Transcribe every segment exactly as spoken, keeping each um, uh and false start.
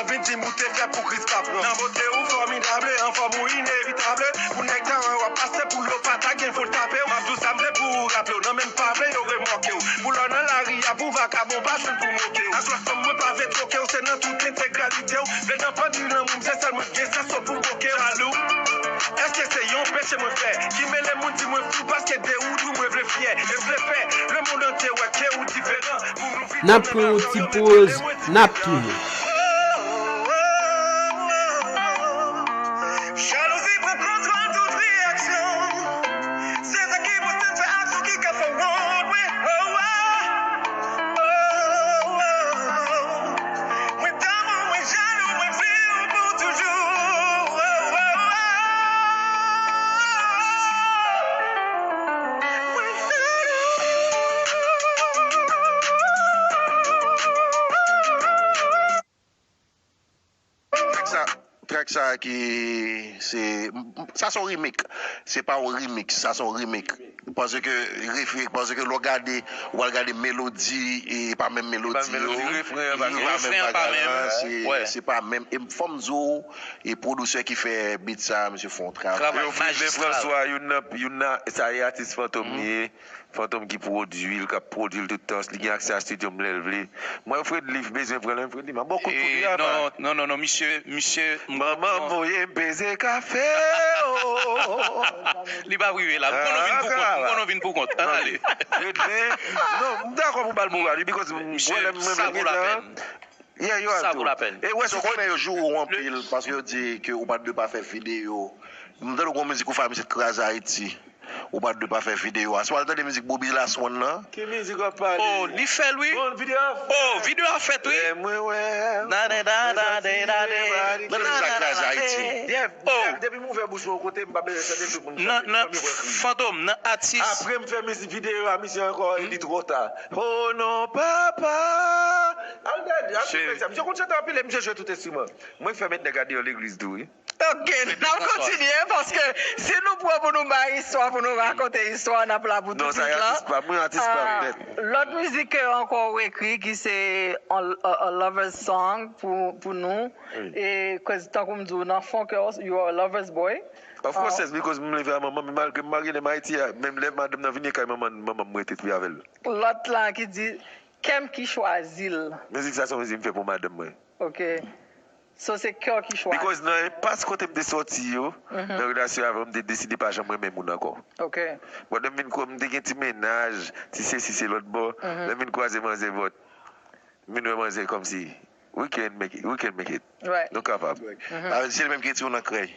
Vin di m ou te fèt pou Kris pa pran. Nan bote ou fòmidab, anfòm ou inevitab. Pou nèg ta wè w ap pase pou yo pa ta gen fo l tape w. M ap di w sa m vle pou ou raple w. Nan menm pa vle yo remake w. Pou lè w nan lari a pou vakabon pa jwenn pou moke w. Aswè fanm mwen pa vle twoke w. Se nan tout entegralite w. Vle nan pandi lanmou m se sèl mwen gen sèso pou m boke w. Jalou. Èske se yon peche mwen fè? Ki mele moun di mwen fou paske de ou tou mwen vle fyè. E m vle fè lemonn antye wè ke ou diferan. Pou nou viv ansanm avè w yo deklare mwen diferan. N ap pran yon ti poz, n ap tounen. Jalouzi pran kontwòl tout reyaksyon. Se sa ki pouse m fè aksyon ki ka fè w wont, wi. Oh, oh, oh, oh. Mwen damou, mwen jalou, mwen vle w pou toujou. Oh, oh, oh. Mwen jalou. Track sa, track sa ki se, sa se yon remake. Se pa yon remix, sa se yon remake. Paske refren, paske lè w gade, w al gade melodi, e pa menm melodi yo. Refren an pa menm bagay la, se, se pa menm. E fò m di w, e pwodisè ki fè beat sa, misye fè yon travay. Travay majistral. Francois, youn nan, youn nan, sa e atis Fantom li ye. Fantom ki pwodui l, k ap pwodui l tout tan, li gen aksè a estidyo m lè l vle. Mwen, Fredly bezwen pran l, Fredly, m ap ba w kout poud wi, apa. Non, non, non, non, misye, misye, m Manman voye m peze kafe, oh. Li p ap rive la. M konnen w vin pou kont, m konnen w vin pou kont. Ann ale. Fredly, non, m dakò pou ba l moral wi, because m wè lè m renmen l gentan. Yeah, yo al tou. E wè, se konnen yo joure w anpil, paske yo di ke ou pa t dwe pa fè videyo. M tande w gon mizik ou fè, misye t kraze Ayiti. Ou pa t dwe pa fè videyo a. Si w al tande mizik Bobby Laswan nan. Ki mizik w ap pale? Oh, li fè l wi. Bon, videyo a fèt. Oh, videyo a fèt wi. Lè mwen wè. Dade, dade, dade. Tande mizik la kraze Ayiti. Yeah, depi m ouvè bouch mwen yon kote, m pa bezwen tande tout moun chante. Nan, nan, Fantom, nan atis. Apre m fè mizik videyo a, misye ankò, e li twò ta. Oh non, papa. Al gade, al fè sa. Misye konn chante anpil e misye jwe tout enstriman. Mwen k fè met nèg a deyò legliz tou, wi. Ok, n ap kontinye, paske si nou pran pou nou bay istwa, pou nou rakonte istwa, n ap la pou tout nèt la. Non, sa e atis pa m, mwen atis pa m nèt. Ah, lòt mizik ke ankò ou ekri, ki se on, a, a lover's song pou, pou nou. Wi. E, 'cause tankou m di w, nan fon kè w, you are a lover's boy. Of course, yes, because m leve a manman m, malgre m marye, lè m Ayiti a, menm lè madanm nan vini kay manman, manman m rete tou avè l. Lòt la ki di, kè m ki chwazi l. Mizik sa se yon mizik m fè pou madanm mwen. Ok. So, se kè w ki chwazi. Because nan enpas kote m te sòti yo, nan relasyon avè w, m te deside pa janm renmen moun ankò. Ok. But lè m vin kwè m te gen ti mennaj, ti sesi, se lòt bò, lè m vin kwaze manzè, but m vin wè manzè kòmsi, we can make it, we can make it. Right. Nou kapab. Ah, se li menm ki retire w nan krèy.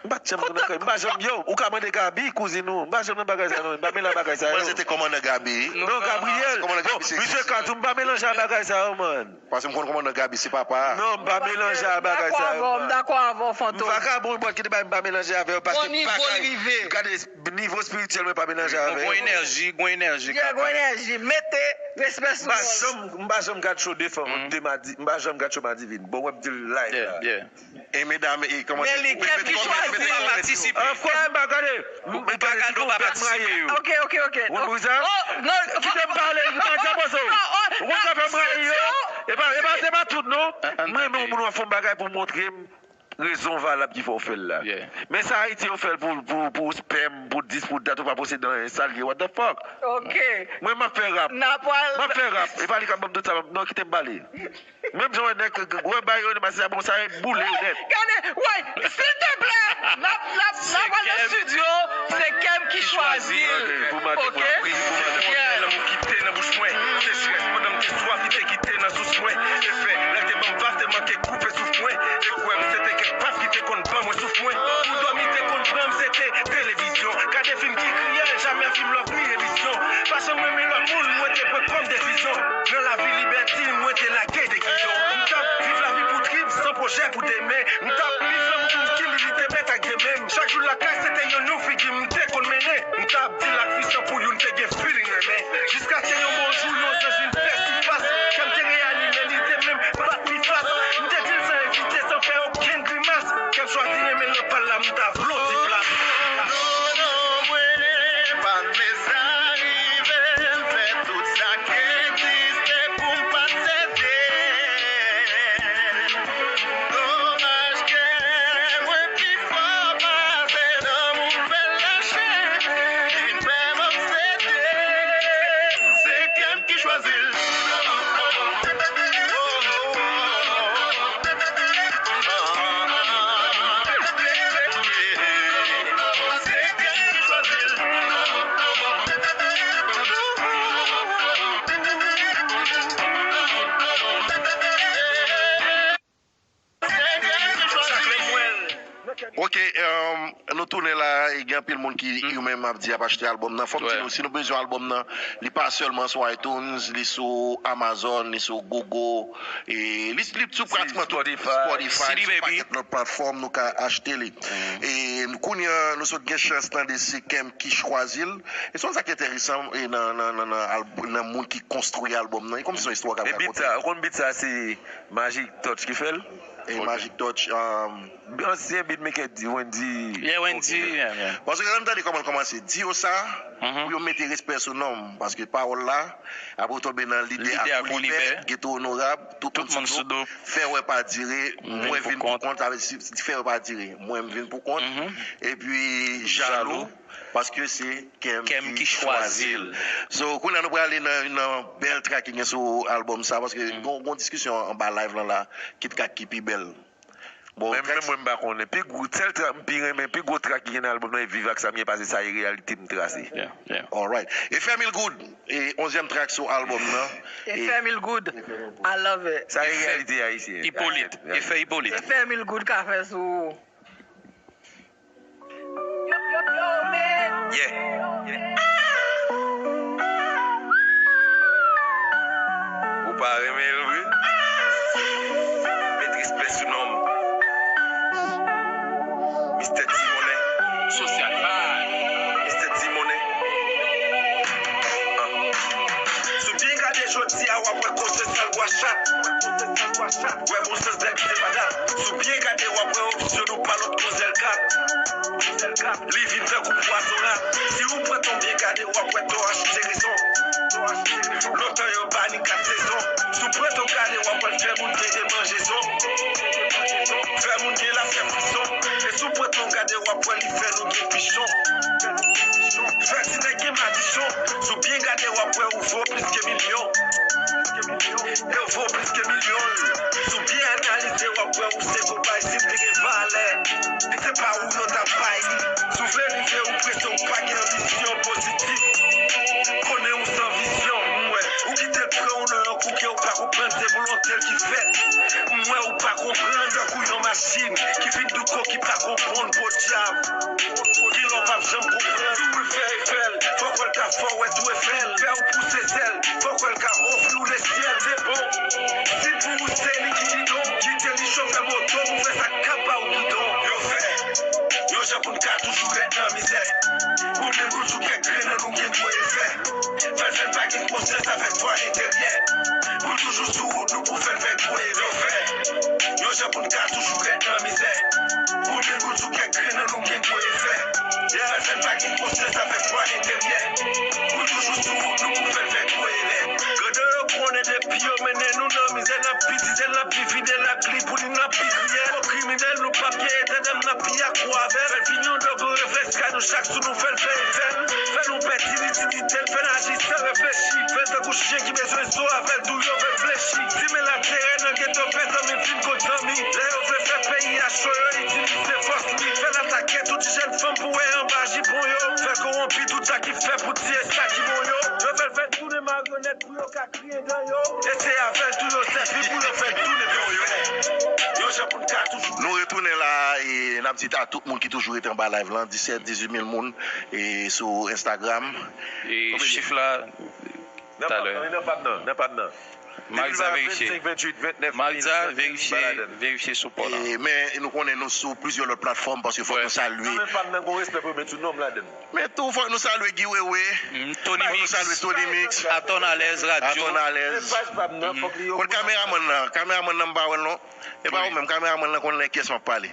M pa t janm nan krèy. M pa janm, yo, ou ka mande Gaby, kouzin ou. M pa janm nan bagay sa, non. M pa mele a bagay sa, yo. Mwen, se te kòmandan Gaby. Non, Gabriel. Yo, misye Katou, m pa melanje a bagay sa, yo, man. Paske m konn kòmandan Gaby, se papa. Non, m pa melanje a bagay sa, yo, man. M dakò avè w, Fantom. M vakabon, bòt ki te bay, m pa melanje avè yo, paske bagay, gade, nivo espirityèl, mwen pa melanje avè yo. Gon enèji, gon enèji, gon enèji. Mete respè sou nou. M pa janm, m pa janm gad show de fanm, de madi, m pa janm gad show madivin. Bon, mwen ap di l live la. E medam, e kòman se? Men li, kè m ki chwazi. Of course, m pa gade. M pa gade, ou pa patisipe. Ok, ok, ok. Ou konprann sa? Oh, non, kite m pale, m pa di apoze w. Ou konn sa fè m rayi yo? E pa, e pa, se pa tout, non. M renmen yon moun w ap fè yon bagay pou w montre m rezon valab ki fè w fè l la. Men sa Ayiti yo fè l pou, pou, pou spèm, pou dis, pou dat, ou pa posede anyen, sa l ye, what the fuck? Ok. Mwen, m ap fè rap. M ap fè rap. E pa li k ap ban m tout sa, non, kite m pale. Menm jan wè nèg, wè bay yo, nèg sa bon, sa e boule yo nèt. Gade, wè, silteplè, n ap, n ap, n ap al nan estidyo, se kè m ki chwazi l. Ok? Lanmou kite nan bouch mwen, se jwès pandan m te swaf, li te kite nan sous mwen. Efè, lè l te ban m vaf, te manke koupe souf mwen. E kwè m, se te kèk paf ki te konn ban mwen souf mwen. Pou dòmi te konn pran m, se te televizyon. Gade fim ki kriyèl, jamè fim lòv ni emisyon. Pa janm renmen lòt moun, mwen te pran kòm desizyon. Nan lavi libètin, mwen te lage de giyon. M t ap viv lavi pou trip, san pwojè pou demen. M t ap viv lanmou pou m ki milite bèt ak de men m. Chak jou lakay, se te yon nou figi m te konn mennen. M t ap di l ak fisan pou youn te gen feeling renmen. Jiskaske yon bon jou, yon zanj vin fè sifas. Kè m te reanime, li te menm bat pi fas. M te di l san ezite, san fè okenn grimas. Kè m chwazi renmen nan pa l la, m ta vle yon ti plas. Non, non, mwen pa t vle sa rive m, fè tout sa k egziste pou m pa t sèvi. Ok, um, nou tounen la, e gen anpil moun ki yo menm ap di ap achte albòm nan. Fò m di nou, si nou bezwen albòm nan, li pa sèlman sou iTunes, li sou Amazon, li sou Google, e li, li sou pratikman tout Spotify, sou pakèt lòt platfòm nou ka achte li. E kounye a, nou sot gen chans tande se Kèm ki chwazi l. E se yon sa ki enteresan e nan, nan, nan, nan, al- nan moun ki konstwi albòm nan. E kòm se yon istwa k ap rakonte. E bit sa, ou konn bit sa se Magic Touch ki fè l? E Magic Touch, um, ansyen beatmaker di Wendy. Yeah, Wendy, yeah, yeah. Paske lè m tande kòman l kòmanse, di yo sa, pou yo mete respè sou non m. Paske pawòl la, apre w tonbe nan lide ak Kolibè, Geto Onorab, tout moun sou do. Fè wè pa dire, mwen vin pou kont, sa vle di fè wè pa dire, mwen m vin pou kont. Epi Jalou, paske se Kèm ki chwazi l. So, kounye a nou prale nan youn nan bèl track ki gen sou albòm sa, paske gon, gon diskisyon anba live lan la, ki track ki pi bèl. Bon, men, men mwen m pa konnen. Pi gwo, sèl track m pi renmen, pi gwo track ki gen nan albòm nan, e Viv ak sa m ye, paske sa e reyalite m trase. Yeah, yeah. Alright. E Fè Mil Goud, e onzyèm track sou albòm nan. E Fè Mil Goud. I love it. Sa e reyalite ayisyen. Ipolit. E Fè Ipolit. E Fè Mil Goud ka fè sou. Yeah. Ou pa renmen l vre? Met respè sou non m. Mistè Timonnen. Sosyal Vibe. Mistè Timonnen. Ah. Si w byen gade jodi a, w ap wè koze sal bwa chat. Wè bon sans nèg se pa dat. Si w byen gade, w ap wè opsyon nou pa lòt kou zèl kat. Li vin tankou pwazon rat. Si ou pran tan w byen gade, w ap wè tò achte rezon. Lontan yo ba ni kat sezon. Si w pran tan w gade, w ap wè l fè moun gen demanjezon. Fè moun gen lafyè frison. E si w pran tan w gade, w ap wè li fè nou gen pichon. Fè ti nèg gen madichon. Si w byen gade, w ap wè ou vo plis ke milyon. E ou vo plis ke milyon. Si w byen analize, w ap wè ou se gon bay si l te gen valè. Li se pa ou yo t ap bay li. Si w vle rive ou prese, ou pa gen anbisyon pozitif. Konnen ou san vizyon, m wè. Ou kite l pran w nan yon kou ke ou pa konprann, se volonte l ki fèt. M wè ou pa konprann, tankou yon machin ki fin douko, ki pa konprann, podyab. Kilè w p ap janm konprann. Si w vle fè efè l, fòk wè l ka fè w wè tou efè l. Fè w pouse zèl, fòk wè l ka ofri w lesyèl. Se bon. Si pou ou se li ki bidon, kite li chofè moto pou fè sa k ap ba w gidon. Yo fè yon jan pou n ka toujou ret nan mizè. Pou n vin sou kèk grenn nan nou gen gwo efè. Fè l fè n pa gen konsyans avèk vwa enteryè. Pou n toujou sou wout nou pou fè l fè gwo efè. Yon jan pou n ka toujou ret nan mizè. Pou n vin sou kèk grenn nan nou gen gwo efè. Fè l fè n pa gen konsyans avèk vwa enteryè. Pou n toujou sou wout nou pou fè l fè gwo efè. Grandè yo konnen depi yo mennen nou nan mizè, n ap pi dize l, n ap pi vide l ak li pou li n ap pi kriye. Fo kriminèl, nou p ap gen etènèl, n ap pi akò avè l. Fè l vin yon dòg reflèks, ka nou chak sou nou fè l fè efè l. Fè nou pèdi lisidite l, fè n aji san reflechi. Fè l tankou chen ki bezwen zo avè l, tou yo fè l flechi. Simen laterè nan geto, fè zanmi vin kot zanmi. Lè yo vle fè peyi a cho, yo itilize fòs li. Fè l atake tout ti jèn fanm pou wè anba jipon yo. Fè l kowonpi tout sa ki fè pou tiye sa ki bon yo. Yo fè l fè tounen maryonèt pou yo ka kriye dan yo. E se avè l tou yo sèvi pou yo fè l tounen pou yo. Yon jan pou n ka toujou. Nou retounen la, e n ap di a tout moun ki toujou rete anba live lan, disèt, dizuit mil moun, e sou Instagram. E chif la, talè. Nan pa m nan, nan pa m nan. Maritza verifye. Maritza verifye, verifye sou pò la. E, men nou konnen nou sou plizyè lòt platfòm, paske fòk nou salye. Nan men pa m nan, gon respè pou yo met sou non m ladan l. Men tou, fòk nou salye Guy Wewe. Tony Mix. Fòk nou salye Tony Mix. Atòn Alèz Radyo. Atòn Alèz. Men paj pa m nan, fòk li yo. Kot kameramann nan? Kameramann nan, m pa wè l non. E pa ou menm, kameramann nan konn lè kiyès m ap pale.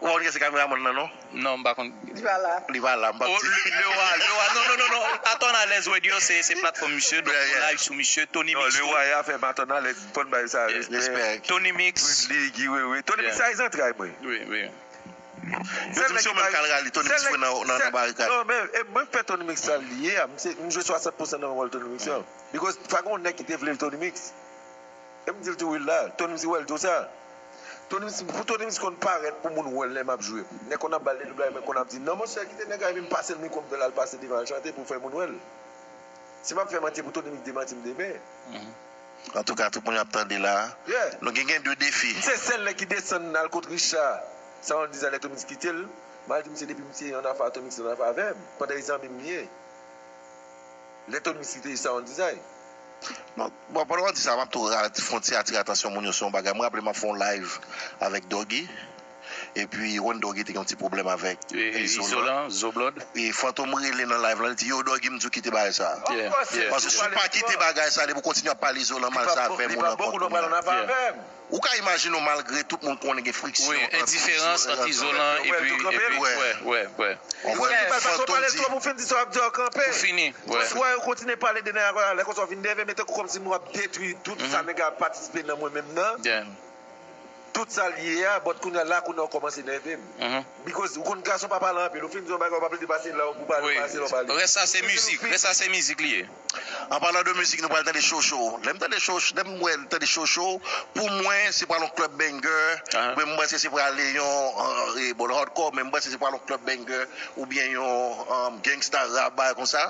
Ou pa konn kiyès se kameramann nan non? Non, m pa konn. Li pa la. Li pa la, m p ap di. Lewa, Lewa, non, non, non, non. Atòn Alèz Radio, se, se platfòm misye, donk nou live sou misye, Tony Mix tou. Lewa, afè m Atòn Alèz, fò n bay sa respè. Respè. Tony Mix. Li, Guy Wewe. Tony Mix sa e zantray mwen. Wi, wi. Yo di m se yo menm k al rale Tony Mix fwe nan, nan, nan barikad. Non, men, e mwen fè Tony Mix sa l ye a. M se, m jwe swasant pousan nan wòl Tony Mix yo. Because pa gen yon nèg ki te vle Tony Mix. E m di l tou wi la. Tony Mix wè l tou sa. Tony Mix, pou Tony Mix konn parèt pou moun wè l lè m ap jwe. Nèg konn ap ba l de doub la, men konn ap di, "Non, monchè, kite nèg la, epi m pase l mikwo, m fè l al pase devan, al chante pou fè moun wè l." Si m ap fè manti pou Tony Mix demanti m demen. Antouka, tout moun ap tande la. Yeah. Nou gen, gen de defi. M se sèl nèg ki desann al kot Richard. Sound Design, lè Tonix kite l, m al di misye depi misye ann afè Tonix, ann afè avè m. Pandan e zanmi m li ye. Lè Tonix kite Sound Design. Non, bon, pandan w ap di sa, m ap tou ra- fè yon ti atire atansyon moun yo sou yon bagay. Mwen raple m ap fè yon live avèk Doggy. Epi, One Doggy te gen yon ti pwoblèm avèk Izolan, Zoblòd. E Fantom rele nan live lan, li di, yo, Doggy, m di w kite bagay sa. Paske si w pa kite bagay sa, depi w kontinye ap pale Izolan mal sa avè moun ankò kounye a. Ou ka imajine w malgre tout moun konnen gen friksyon ant Izolan epi. Ou fini. Lè konsa w kontinye pale de nèg la, lè konsa w vin nève, men tankou kòmsi m ap detwi tout sa nèg la patisipe nan mwen menm nan. Tout sa l ye a, but kounye a la kounye a w kòmanse nève m. Because ou konn gason pa pale anpil, ou fin di yon bagay, w pa plede pase la, ou pou pale, w pase la, w pale. Rès la se mizik, rès la se mizik li ye. An palan de mizik, nou pral tande Chocho. Lè m tande Chocho, lè m wè tande Chocho, pou mwen, se pral yon club banger. Oubyen m panse se pral yon, e, bon, hardcore, men m panse se pral yon club banger, oubyen yon um, gangsta rap, bagay konsa.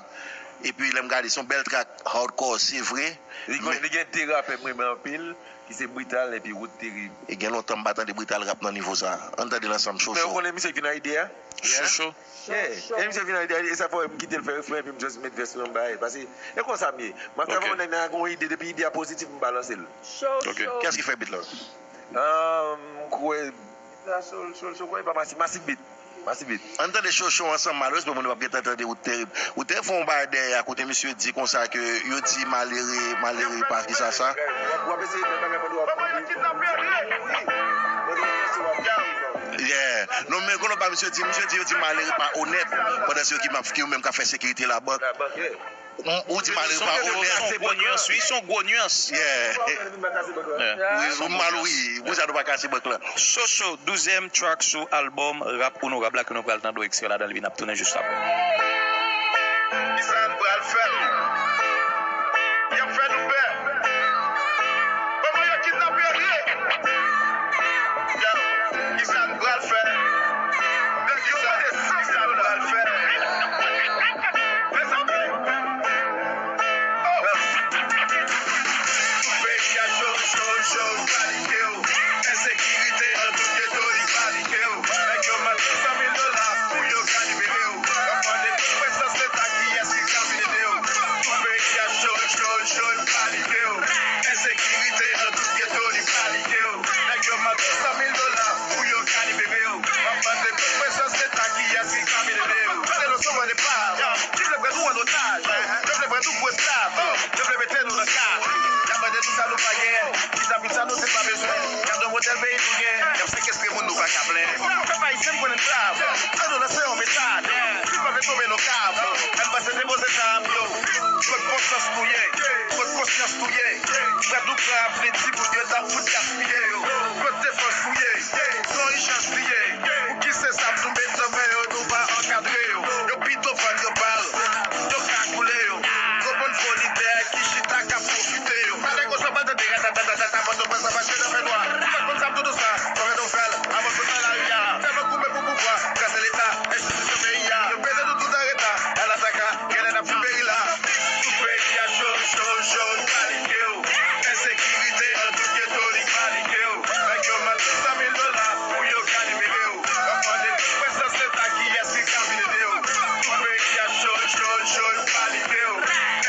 Epi lè m gade, se yon bèl track hardcore, se vre. Li gen, li gen de rapè m renmen anpil, ki se Brital epi Wood Terib. E gen lontan m pa tande Brital rap nan nivo sa. Ann tande l ansanm, Chocho. Men ou konnen misye k vin ak ide a? Chocho. Yeah. E misye vin ak ide a, e sa fè m kite l fè refren epi m just met vès mwen m bay. Paske e konsa m ye. M ap travay yon nèg nan gen yon ide, depi ide a pozitif m balanse l. Chocho. Kiyès ki fè beat la? M kwè. Beat la Chocho, Chocho, kwè e pa Masik, Masik Beat. Masik Beat. Ann tande Chocho ansanm, malerezman moun yo p ap gentan tande Wood Terib. Wood Terib fè yon bagay dèyè a kote misye di konsa ke yo di malere, malere pa kisa sa. W ap eseye fè bagay pandan w ap mouri. Yeah. Non men gon lòt bagay misye di, misye di yo di malere pa onèt pandan se yo ki m ap ki yo menm k ap fè sekirite labank. Ou di malere pa onèt. Se yon gwo nyans, wi, se yon gwo nyans. Yeah. Wi, ou mal wi. Poukisa nou pa kase bank lan? Chocho, douzyèm track sou albòm Rap Onorab la ke nou pral tande yon ekstrè ladan l epi n ap tounen jis apre. Kisa n pral fè? Y ap fè nou pè. Kòman yo kidnape Rie? Yo, kisa n pral fè? Kisa, kisa n pral fè? Mezanmi! Tout peyi a cho, cho, cho, panike w. Ensekirite nan tout geto li panike w. Nèg yo mande san mil dola pou yo ka libere w. W ap mande pou presans leta, kiyès ki ka vin ede w? Tout peyi a cho, cho, cho, panike w. Ensekirite nan tout geto li panike w. Nèg yo mande san mil dola pou yo ka libere w. W ap mande pou presans leta, kiyès ki ka vin ede w? Tande leson mwen de pa. Yo vle pran nou an otaj. Yo vle pran nou pou esklav. Yo vle mete nou nan ka. Y ap mande nou sa nou pa gen. Kisa pou sa nou te pa bezwen. Gade yon modèl peyi nou gen. Y ap sekestre moun nou pa ka plenn. Pèp ayisyen m konnen n grav. An nou lanse yon mesaj. Tout pa vle tonbe nan kav. Ann panse depoze zam yo. Pran konsyans nou ye. Pran konsyans nou ye. Gad nou pran avni timoun yo t ap fout gaspiye yo. Pran defans nou ye. Se yon ijans li ye. Pou ki se zam nou met nan men yo, nou pa ankadre yo. Yo pito vann yo bal, yo kagoule yo. Gwo bann fo lidè ki chita k ap pwofite yo. Bagay konsa pa tande ratatatatata, Pòtoprens ap mache nan fènwa. Ou pa konn sa m toutou sa, pa fè nou fè l. Avan kounye a lari a, tèlman goumen pou pouvwa, kraze leta, enstitisyon peyi a. Yo peze nou tout an reta, alataka, genlè n ap fin peri la. Tout peyi a cho, cho, cho, panike w. Ensekirite nan tout geto li panike w. Nèg yo mande san mil dola pou yo ka libere w. W ap mande pou presans leta, kiyès ki ka vin ede w? Tout peyi a cho, cho, cho, panike w.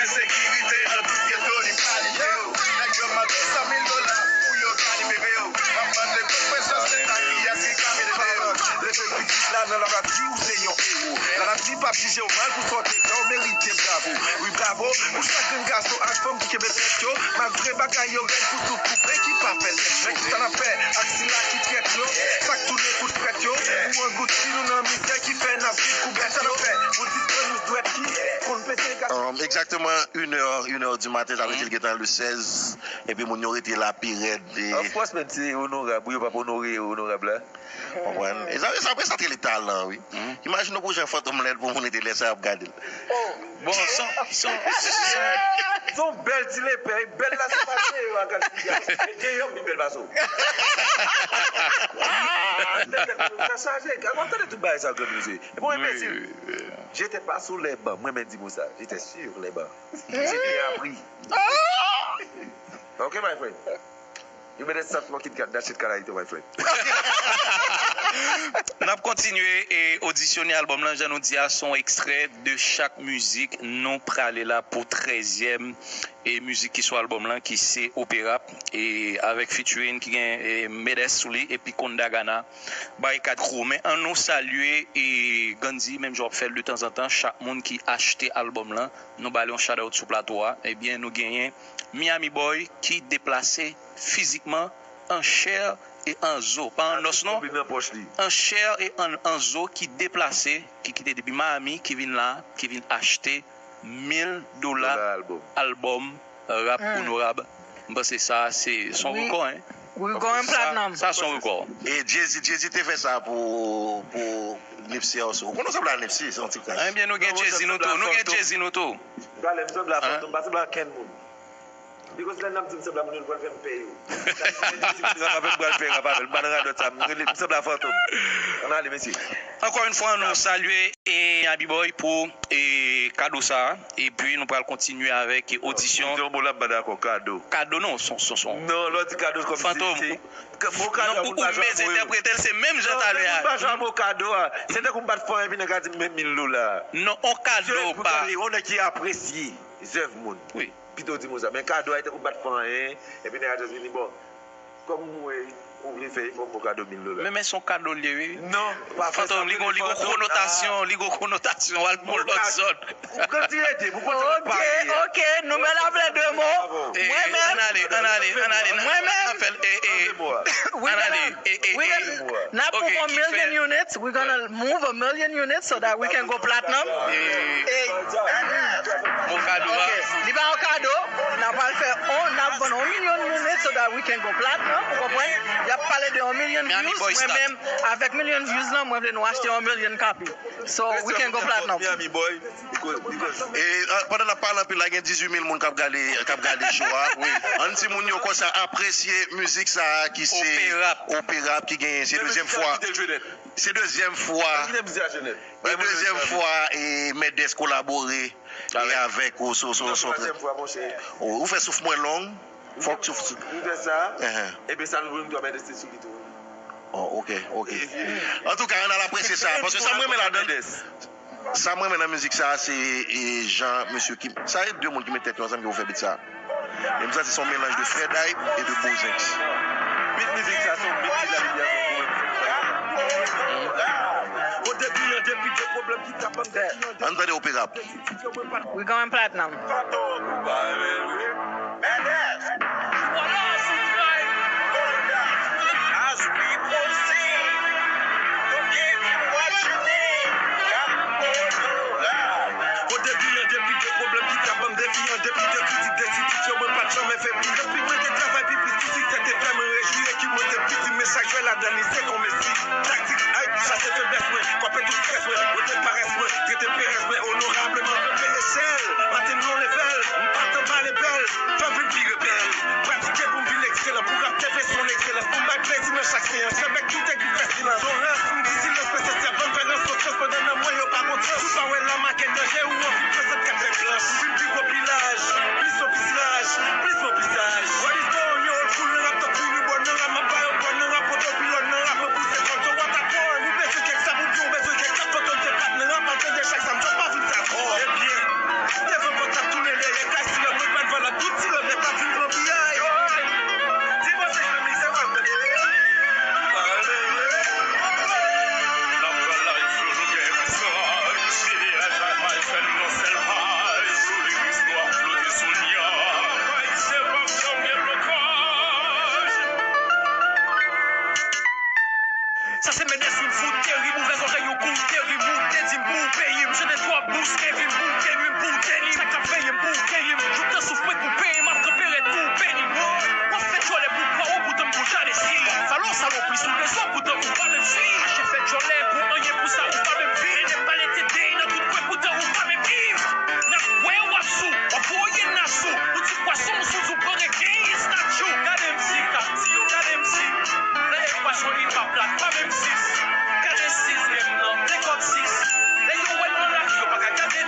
Ensekirite nan tout geto li panike w. Nèg yo mande san mil dola pou yo ka libere w. W ap mande pou presans leta, kiyès ki ka vin ede w? Leve pitit la nan lavadi, ou se yon ewo. Lavadi p ap jije w mal pou sa w te fè, w merite bravo. Wi, bravo pou chak grenn gason ak fanm ki kenbe tèt yo, malgre bagay yo rèd pou tou koupe ki pa fè tèt yo. Men kisa n ap fè ak sila ki trèt yo? Sa k tounen kout frèt yo? Pou angoutsi nou nan mizè ki fè n ap viv koubèt yo. Kisa n ap fè pou ti grenn nou dwèt ki konn pete gason? Exactement une heure, une heure du matin, sa vle di l gentan le sèz, epi moun yo rete la pi rèd. Of course, men se onorab, wi, yo p ap onore onorab la. Konprann? E sa, e sa, apre sa, te le talan, wi. Imajine w pou jan Fantom lèd pou moun rete lè sa y ap gade l. Bon, son, son, son. Se yon bèl ti lepè, e bèl la se pa deyò a, gad ti gason. E deyò m pi bèl pase w. Sa chaje, gad, w ap tande tout bagay sa yo, grann mesye. E bon enbesil. J'étais pas sous les bancs, mwen menm di moun sa. J'étais sur les bancs. J'étais appris. Ok, my friend. You better stop smoking that, that shit, Carlito, my friend. N ap kontinye e odisyone albòm lan. Jan nou di a, se yon ekstrè de chak mizik. Nou prale la pou trèzyèm e mizik ki sou albòm lan, ki se Opera, e avèk featuring ki gen e Medes sou li epi Konda Gana, Barikad Crew. Men ann nou salye e Gandhi, menm jan w ap fè l de tanzantan, chak moun ki achte albòm lan, nou ba li yon shout out sou plato a. Ebyen, nou genyen Miami Boy ki deplase fizikman an chè e an zo. Pa an nòs non. An chè e an, an zo ki deplase, ki kite depi Miami, ki vin la, ki vin achte mil dola albòm rap onorab. M panse sa se, se yon rekò, hein. We going platinum. Sa se yon rekò. E Jay-Z, Jay-Z te fè sa pou, pou Nipsey Hussle. Ou konnen w sanble a Nipsey, se yon ti kras. Ebyen, nou gen Jay-Z nou tou. Nou gen Jay-Z nou tou. Gade, m sanble a Fantom, m pa sanble a kenn moun. Because lè n ap di m sanble a moun yo, l pral fè m pè yo. Sa di m, si m rap avè l, m pral fè rap avè l. M pa nan radòt sa, m rele, m sanble a Fantom. Ann ale, mesye. Ankò yon fwa, nou salye e Miami Boy pou e kado sa a. Epi nou pral kontinye avèk e odisyon. Ou di yon mo la, m pa dakò, kado. Kado non, son, son, son. Non, lè w di kado, kòmsi Fantom, se, se, mo kado, non, ou, ou mezentèprete l, se menm jan talè a. Non, moun pa jwe mo kado a. Se tankou m pa t fè anyen, epi nèg la di m men mil dola. Non, on kado pa. Pou tande, on nèg ki apresye zèv moun. Wi. Pito w di m sa. Men kado a, e tankou m pa t fè anyen, epi nèg la just vini, bon, kòm ou, ou vle fè efò, m ba w kado mil dola. Men, men se yon kado l ye, wi. Non, pa fè sa. Fantom, li gon, li gon konotasyon, li gon konotasyon, al pou lòt zòn. Ou konn ti rete, ou konn ti pale. Ok, ok, nou mèt ap fè de mo. Mwen menm. Ann ale, ann ale, ann ale. Mwen menm. Ann ale, e, e. Ann ale, e, e, e. N ap move a million units. We're gonna move a million units so that we can go platinum. Mo kado a. Ok. Li pa yon kado. N ap al fè on, n ap vann on milyon units so that we can go platinum. Ou konprann? Y ap pale de on milyon views. Mwen menm, avèk milyon views lan, mwen vle nou achte on milyon copy. So we can go platinum. Miami boy. E, a, pandan n ap pale anpil la, gen dizuit mil moun k ap gade, k ap gade show a. Wi. Ann di moun yo konsa apresye mizik sa a ki se Opera, Opera ki genyen. Se dezyèm fwa. Se dezyèm fwa. E dezyèm fwa e Medes kolabore e avèk ou sou, sou, sou. Ou fè souf mwen long. Fòk souf. Ou fè sa. Ebyen sa nou vle nou dwe Medes te sou li tou. Oh, ok, ok. Antouka, ann al apresye sa. Paske sa mwen renmen ladan. Sa mwen renmen nan mizik sa, se e, jan mesye ki, sa e de moun ki met tèt yo ansanm ki pou fè beat sa. E m santi se yon melanj de Fred Hype e de Bozenx. Beat mizik sa, se yon beat ki la li byen. Ann tande Opera. We going platinum. Menace. As we proceed, we'll give you what you need. Got more love. Kote bilan depi de pwoblèm ki ka ban m defi an depi de kritik de sitik yo mwen pa t janmen febli. Depi mwen te travay pi plis ki siksè te fè mwen rejwi e ki mwen te piti men chak jwè ladan li se kon Messi. Taktik, ay, chase feblès mwen, kwape tout strès mwen, rete parès mwen, trete perèz mwen onorableman, grenpe echèl, maten m yon level, m pa t anba lebèl, fè m vin pi rebèl, pratike pou m vin ekselan, pou rap T V se yon ekselans, pou m bay plezi nan chak seyans, fè bèk tout èg li fè silans, yon rans, m di silans, men se sèvan m fè rans, yon chans pandan nan mwen yo pa gon chans, ou pa wè la makèt danje, ou anvi pran sèt kat fè blanch, m vin pi gwo pilaj, plis yon pis laj, plis yon pis laj, what is going on, full rap, tankou ribòn nan rap, m ap ba yo bòn nan rap, pote pilòn nan rap, mwen pouse kòn, so what happen, ou bezwen kèk sab, oubyen ou bezwen kèk kat, fantom se pat nan rap, al tande chak sa, m jòt pa vin sa, oh, ebyen. Devan pòt ap tounen dèyè kay, si lòt mwen pa t valab, tout ti lòt nèt ap vin pran piyay. Di mwen se fanmi, se wè mwen. N ap pran live yo, nou gen mesaj. Cheri, laj la pay fè nou nan sèl paj. Sou liris nou ap flote sou nyaj. Ayisyen p ap janm gen blokaj. Sa se Medes, moun fout terib, ouvè zòrèy ou kou terib, ou te di m pou peyi m, chante twòp bous Kevin, pou teni m, pou teni m, sa k ap veye m, pou keyi m, jouk nan souf mwen koupe, m ap kanpe rèd pou beni m. W ap fè djòlè pou pa w, poutan m gon jalezi. Salò, salopri sou rezo, poutan ou pa menm fi. Mache fè djòlè pou anyen, pou sa ou pa menm vi. Nèg pale tete nan tout kwen, poutan ou pa menm Iv. N ap wè w ap sou, w ap voye n asou. Ou di pwason, m sou di w pran reken, e statue. Gade m si, k ap di yo, gade m si. Lè e pwason li pa plat, pa menm sis. Gade sizyèm nan, de kòb sis. Lè yo wè l nan lari, yo pa ka gade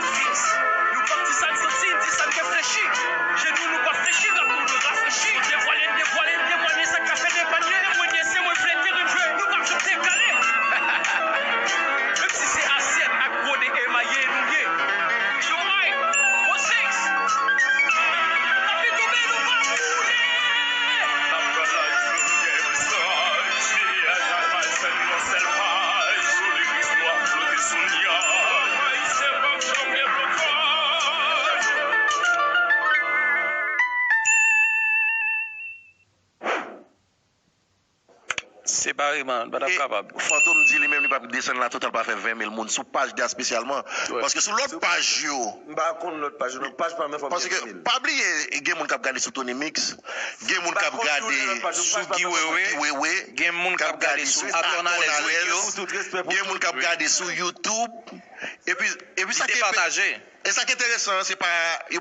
Kareman, pa t ap kapab. Fantom di li menm li p ap desann la total pa fè ven mil moun sou paj li a espesyalman. Paske sou lòt paj yo. M pa konn lòt paj yo, non, paj pa m nan fò m gen ven mil. Paske pa bliye, gen moun k ap gade sou Tony Mix, gen moun k ap gade sou Guy Wewe, gen moun k ap gade sou Atonales Video, gen moun k ap gade sou YouTube. Epi, epi sa ki pataje. E sa ki enteresan an, se pa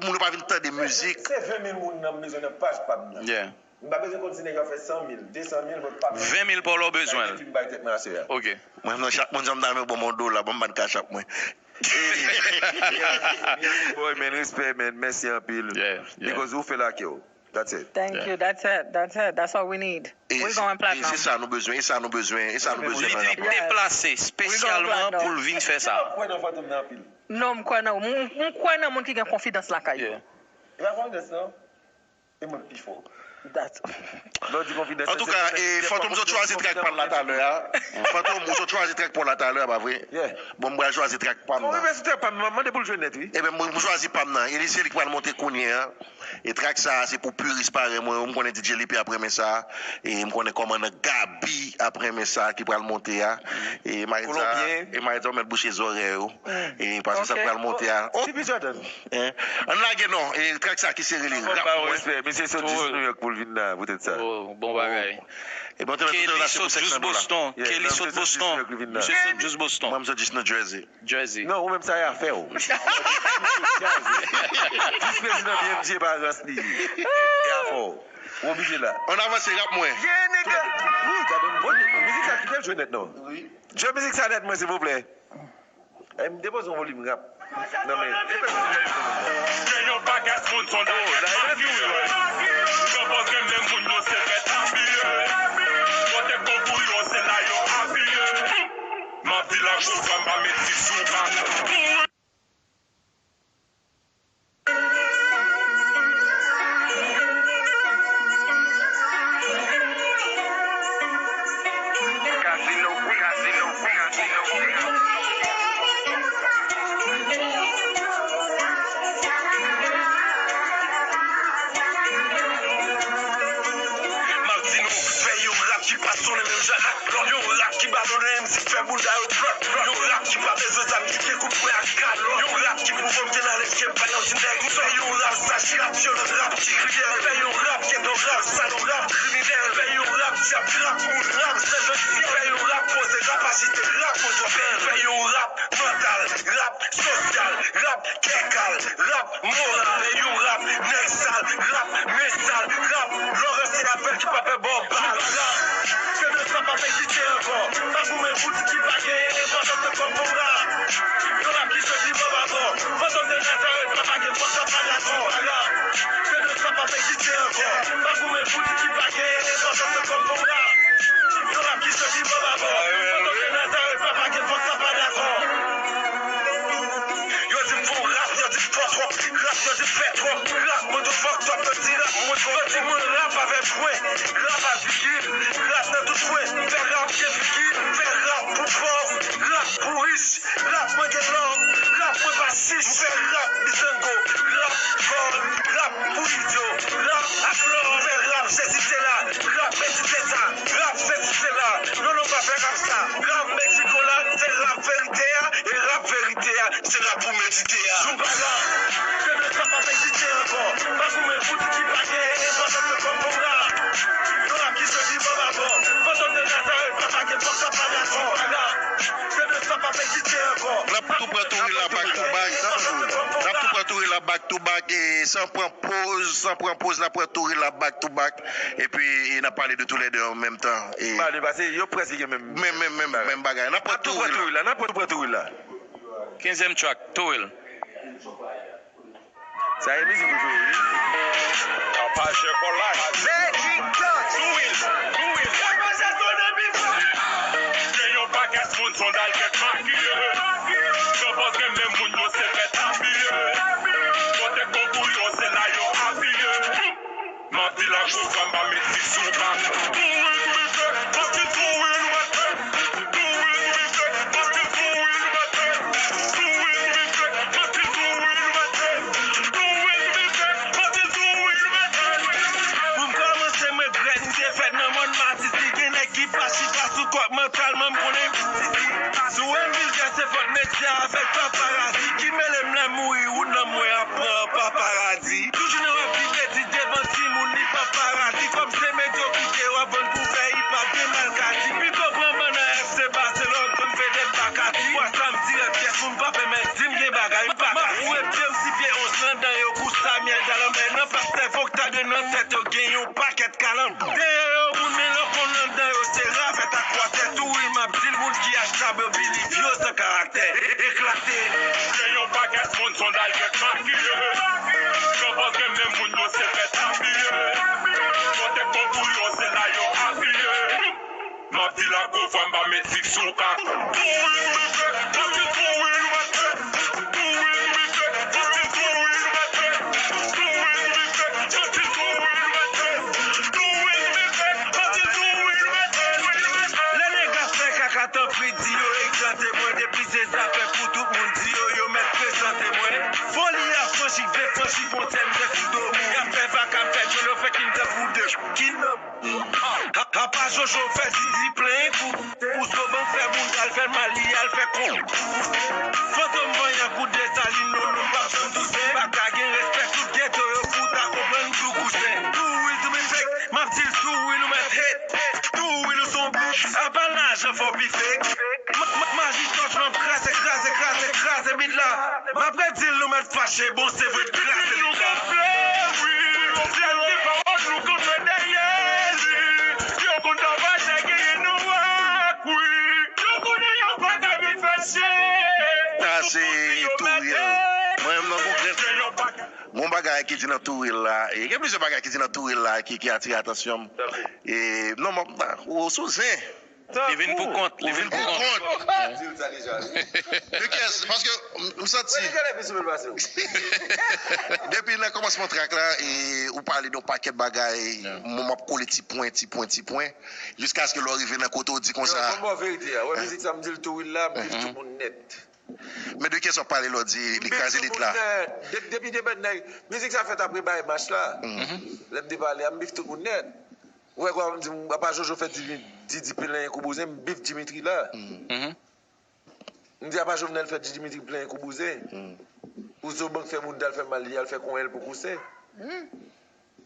moun yo pa vin tande mizik. Se ven mil moun nan m bezwen nan paj pa m nan. M pa bezwen konn si nèg yo ap fè san mil, de san mil, mwen pa bezwen. Ven mil pa w la w bezwen l. Epi m bay tèt mwen aswè a. Ok. Mwen nan chak moun jan m ta renmen w ban m yon dola, ban m ban Cash App mwen. Hey, Miyake boy, man, respè, man, mèsi anpil. Yeah, yeah. Because ou fè l ak kè w. That's it. Thank you. That's it. That's it. That's all we need. We going platinum. E se sa nou bezwen, e sa nou bezwen, e sa nou bezwen nan rap la. Li deplase espesyalman pou l vin fè sa. Mwen kwè nan Fantom nan anpil. Non, m kwè nan, m, m kwè nan moun ki gen konfidans lakay yo. E pa konfidans non. E mwen pi fò. Antouka, e, Fantom, sot chwazi trèk pa l la talè a. Fantom, ou sot chwazi trèk pa w la talè a, pa vre? Bon, m pral chwazi trèk pa m nan. Mwen mèsi trèk pa m, m mande pou l jwe nèt, wi. Ebyen, mwen, m chwazi pa m nan. E li, se li ki pral monte kounye a. E trèk sa a, se pou piris parèy mwen yo. M konnen D J Lipe ap renmen sa. E m konnen kòmandan Gaby ap renmen sa ki pral monte a. E Maritza, e Maritza, ou mèt bouche zòrèy ou. E paske sa k pral monte a. Oh! T P Jordan. Hein? Ann lage non. E trèk sa ki se rele rap mwen. Respè. Misye sot jis New York pou l vin la, poutèt sa. Oh, bon bagay. Ebyen, ou te mèt sot la se pou sèk san dola. Kelly sot Boston. Misye sot jis Boston. Mwen, m sot jis New Jersey. Jersey. Non, ou menm sa e afè w. Vis prezidan B M J pa rans li ye. E afè w. Ou oblije la. Ann avanse, rap mwen. Yeah, nigga. Wi, gade m. Bon, mizik sa kite l jwe nèt non. Jwe mizik sa nèt mwen, silvouplè. Ay, m depoze yon volim rap nan men. Gen yon pakèt moun sondaj kèk makiye. Gran pòs gen men moun yo se bèt apiye. Kote gonbou yo se la yo apiye. M ap di la koz pa m pa met ti sou pa. M ap di nou, fè yon rap ki pa sonnen menm jan ak lòt. Yon rap ki ba donnen M C fè bounda yo plòt. Yon rap ki pa bezwen zam, ki gen kout pwen ak galon. Yon rap ki pwouve m gen nalèj ke m pa yon ti nèg. M fè yon rap sa chak yon lòt rap ki kriyèl. Fè yon rap ki gen yon rap sal, yon rap kriminèl. Fè yon rap dyab, rap moun, rap sèvèl. Fè yon rap poze, rap ajite, rap pwofesyonèl. Fè yon rap mantal, rap sosyal, rap kè kal, rap moral, yon rap nèg sal, rap men sal, rap lò ranse avè l ki pa pè ba w bal. Rap se de sa p ap egziste ankò. Pa goumen pou di ki pa genyen enpòtans nan kòm pou rap. Yon rap ki soti bò pa bò. Fantom de Nazareth pa pa gen fòs sa pa dakò. Rap se de sa p ap egziste ankò. Pa goumen pou di ki pa genyen enpòtans nan kòm pou rap. Yon rap ki soti bò pa bò. Fantom de Nazareth pa pa gen fòs sa pa dakò. Yo di m fè yon rap, yo di m fò twòp. Rap, yo di m fè twòp. Rap, mwen tou fòk twòp. Yo di rap, mwen tou, yo di mwen rap avèk pwen. Rap a vigil. Rap nan tout kwen. M fè rap gen figi. M fè rap pou pòv. Rap pou rich. Rap, mwen gen lòv. Rap, mwen pa sich. M fè rap, bizango. Rap, vòl. Rap pou idyo. Rap ak lòv. M fè rap, Jezi te la. Rap, medite sa. Rap, Jezi te la. Non, non, pa fè rap sa. Rap, mediko la. Se rap verite a. E rap verite a. Se rap pou medite a. Zumba rap. Se de sa p ap egziste ankò. Pa goumen pou di ki pa gen enpòtans nan kòm pou rap. Yon rap ki soti bò pa bò. Fantom de Nazareth pa pa gen fòs sa pa dakò. Rap. Se de sa p ap egziste ankò. N ap tou pran touri la back to back. N ap tou pran touri la back to back e san pran poz, san pran poz, n ap pran touri la back to back. Epi e n ap pale de toulède an menm tan. E pale, pase yo prèske gen menm, menm, menm, menm, menm bagay. N ap pran touri la. N ap tou pran touri la. Kenzyèm track, Touri l. Sa e mizik ou jwe, wi. Tapajè for life. Magic Touch. Touri l, touri l. Tapajè sonnen pi fò. Gen yon pakèt moun sondaj kèk makiye. Gran pòs gen men moun yo se bèt apiye. Kote gonbou yo se la yo apiye. M ap di la koz pa m pa met ti sou pa. Do it, do it, paske do it, do it, paske do it, do it, paske do it, paske do it. Pou m kòmanse, mwen grèn, m te fèt nan mòn Matis, li gen nèg ki pa chita Se fòt medya avèk paparazi ki mele m lè mouri ou nan mwen ap pran paparadi. Toujou nan w ap viv etidye devan timoun li pa paradi. Kòm se medyokrite w ap vann pou fè hip hop gen malkadi. Pito pran ban nan F C Barcelone kòm Fede Bakati. Pwa sa m tire pyès moun pa pèmèt di m gen bagay m pa ka. M ap foure pye m si pye onz nan dan yo kou Samuel Dalembert nan pastè fòk ta gen nan tèt yo gen yon pakèt kalanbè. Dèyè yo moun men lè w konn anndan yo se ravèt ak watè. Tou wi m ap di l moun ki achtab yo bilib yo san karaktè. Eklate. Gen yon pakèt moun sondaj kèk makiye. Yo panse menm moun yo se bèt apiye. Kote bon pou yo se la yo apiye. M ap di l ak gwo vwa m pa met sik sou ka. Tou wi nou mete, tou wi nou mete. Tou wi nou mete, tou wi nou mete. Tou wi nou mete, tou wi nou mete. Tou wi nou mete, tou wi nou mete. Lè nèg ap fè kaka tanpri di yo egzante mwen depi se zafè pou tout moun di yo yo mèt prezante mwen. Foli a franchi, vle franchi fwontyè m se sou do moun. Y ap fè vaka m fè djòl yo fè kin tankou de kin. Apa Jojo fè Didi plen kou. Pou Zobank fè moun al fè mal li al fè kon. Fantom vanyan kou Desalin nou nou p ap janm touse. Pa ka gen respè tout geto yo pou ta konprann tou kousen. Tou wi tou mèt fake, m ap di l tou wi nou mèt hate. Tou wi nou son bouch, apa lajan fò pi fake. Maji tòch lan kraze, kraze, kraze, kraze bit la. M ap redi l nou mèt fache, bon se vre kraze bit la. Wi, se ti pawòl nou kanpe dèyè li. Yo konn travay sa genyen nou ak wi. Yo konnen yo pa ka vin fache. Sa se tou wi. Mwen menm nan konkrè. Gon bagay ki di nan tou wi la. E gen plizyè bagay ki di nan tou wi la ki, ki atire atansyon m. E, non, mwen, ou sou zen. Li vin pou kont, li vin pou kont. Di l sa deja. De kès, paske m, m santi. Mwen te genlè pi souvil pase w. Depi nan kòmansman trak la, e, ou pale de yon pakèt bagay, mwen m ap kole ti pwen, ti pwen, ti pwen, jiskaske lè w rive nan kote w di konsa. Yo, ban m ba w verite a. Wè mizik sa m di l tou wi la, m di l tout moun nèt. Men de kès w ap pale lè w di li kraze lit la. Depi, depi depi nèg, mizik sa fèt apre bay mach la. Lè m te pale a, m bif tout moun nèt. Ou wè kòman m di m apa Jojo fè Didi, Didi plenyen kou bouzen, m bif Dimitri la. M di apa Jovenel fè Dimitri plenyen kou bouzen. Pou Zobank fè moun al fè mal li al fè konyen l pou kousen.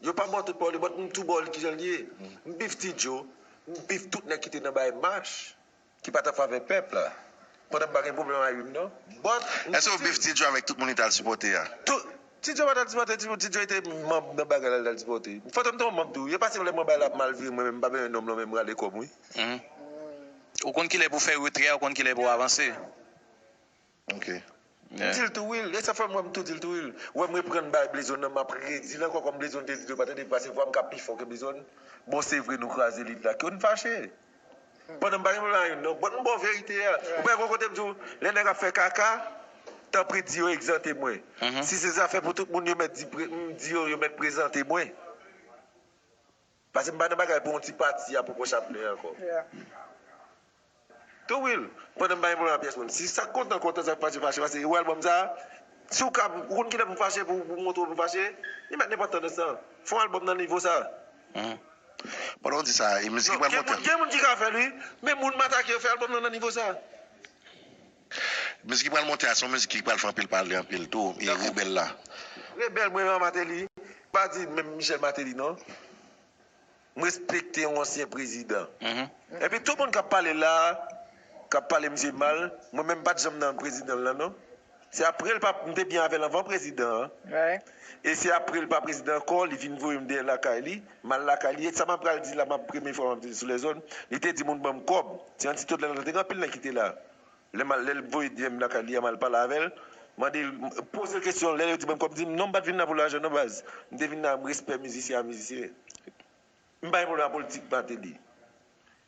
Yo pa ba w tout pawòl yo, but m tou ba w li kijan l ye. M bif Ti Djo, m bif tout nèg ki te nan bay mach, ki pa t an favè pèp la. Pandan m pa gen pwoblèm ak youn non. But m Èske w bif Ti Djo avèk tout moun li t al sipòte a? Tout Ti Djo pa t al sipòte, Ti Djo, Ti Djo te manm nan bagay la, li t al sipòte. Fantom te yon manm tou. Yo pase m lè mwen bay la ap mal vire, mwen menm m pa benyen nonm lan, men m rale kò m wi. Ou konn kilè pou fè retrè a, ou konn kilè pou avanse. Ok. M di l tou wi, e sa fè m wè m tou di l tou wi. Ou wè m reprann bay Blezon nan, m ap redi l ankò kòm Blezon te di l yo pa tande, pase vwa m ka pi fò ke Blezon. Bon, se vre nou kraze lit la, ke w n fache. Pandan m pa gen pwoblèm ak youn non, but m ba w verite a. Ou pa wè gon kote m di w, lè nèg ap fè kaka, tanpri di yo egzante mwen. Si se zafè pou tout moun yo mèt di, pre- m di yo, yo mèt prezante mwen. Paske m pa nan bagay pou yon ti pati a poko Chaplin ankò. Tou wi, pandan m pa gen pwoblèm ak pyès moun. Si sa k kontan kontan, sa k fache fache, paske ou wè albòm sa, si w ka, ou konn kilè pou m fache, pou, pou montre w pou m fache, li mèt nenpòt tandans lan. Fè yon albòm nan nivo sa. Pandan w di sa, e mizik ki pral monte. Gen moun, gen moun ki ka fè l wi, men moun m atake yo fè albòm nan nan nivo sa. Mizik ki pral monte a se yon mizik ki pral fè anpil pale anpil tou, e rebèl la. Rebèl mwen renmen Martelly, pa di menm Michel Martelly non. M respekte yon ansyen prezidan. Epi tout moun k ap pale la, k ap pale misye mal, mwen menm m pa t janm nan prezidan lan non. Se apre l pa, m te byen avè l anvan prezidan an. E se apre l pa prezidan ankò, li vin voye m dèyè lakay li, m al lakay li. E sa m ap pral di la, m ap premye fwa m ap di l sou lèzòn, li te di moun ban m kòb. Ti Antitot lè l te gen anpil nèg ki te la. Lè m al, lè l voye dèyè m lakay li a, m al pale avè l, mande l, poze l kesyon, lè yo di ban m kòb, m di non, m pa t vin la pou lajan non baz. M te vin la, m respè mizisyen a mizisyen. M pa gen pwoblèm ak politik Martelly.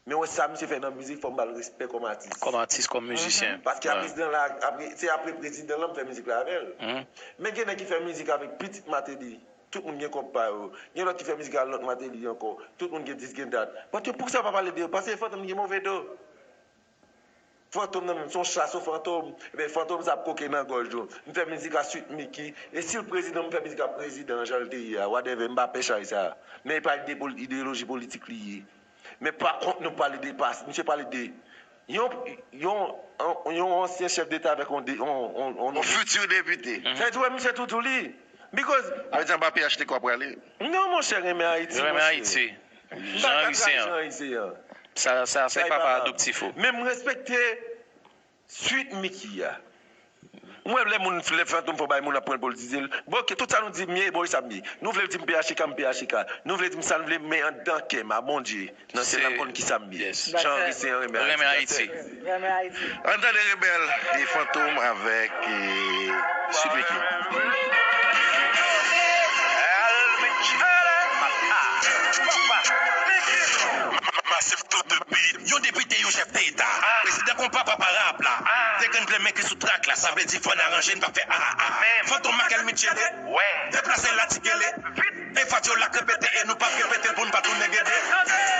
Men wè sa misye fè nan mizik, fò m ba l respè kòm atis. Kòm atis, kòm mizisyen. Paske a prezidan la, apre, se apre prezidan lan m fè mizik la avè l. Men gen nèg ki fè mizik avèk pitit Martelly. Tout moun gen kòb pa yo. Gen lòt ki fè mizik ak lòt Martelly ankò. Tout moun gen dis gen dat. But yo poukisa pa pale de yo? Paske Fantom gen move do. Fantom nan menm, se yon chas o Fantom. Ebyen, Fantom sa ap koke nan gòj yo. M fè mizik ak Sweet Micky. E si l prezidan, m fè mizik ak prezidan an jan l te ye a. Whatever, m pa pè chay sa. Men e pa ide pol- ideyoloji politik li ye. Men pa kont nou pale de pas, misye pale de Yon, yon, yon, yon ansyen chèf deta avèk yon, de- yon, yon, yon, Yon fiti depite. Sa vle di, wè, misye toutou li. Because, Sa vle di anba P H T K w ap prale. Non, monchè, renmen Ayiti. Renmen Ayiti. Jan Ayisyen an. Sa, sa, se papa adoptif ou. Men m respekte Sweet Micky a. M wè lè moun, lè Fantom fò bay moun ap pran l politize l. Bon, ok, tout sa nou di m ye, bon, e sa m ye. Nou vle di m P H K, m P H K. Nou vle di m sa n vle, men anndan kè m a Bondye, nan syèl la, m konn ki sa m ye. Jan Ayisyen an renmen Ayiti. Renmen Ayiti. Ann tande Rebèl e Fantom avèk e Sweet Micky. Masif tout de pi, yon depite, yon chèf deta. Prezidan konpa papa rap la. Degann plen men ki sou trak la, sa vle di fò n aranje, n pa fè a a a. Fantom Michael Michele, deplase la ti gele. E fat yo la k repete e nou p ap repete l pou n pa tounen gede.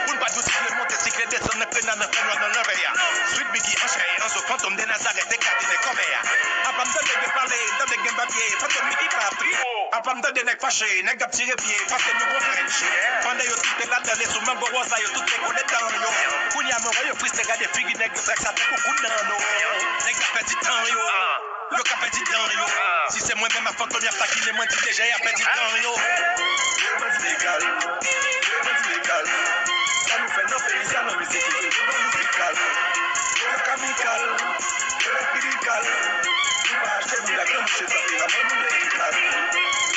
Pou n pa di w sigle monte, sigle desann nan krena nan fè nwa nan lanvè a. Sweet Micky an chè e an zo, Fantom de Nazarèt, eklate nèg kòmè a. Apa m tande gen pale, tande gen babye, Fantom Micky pa ap trip. Apa m tande nèg fache, nèg ap tire pye, paske nou gon friendship. Pandan yo tout te ladan, le sou mango wòz la, yo tout te kole dan yo. Kounye a mwen wè yo fristre, gade figi nèg yo, trak sa tankou kout nan yo. Nèg la pèdi tan yo. Yo ka pèdi dan yo. Si se mwen menm ak Fantom y ap takine, mwen di deja y ap pèdi dan yo. Yo bandi legal, yo bandi legal. Sa nou fè nan peyi sa nan mizik nou se yo bandi legal. Yo kamikal, yo pirikal. Nou pa achte bouda granmouche sa te raman nou legal.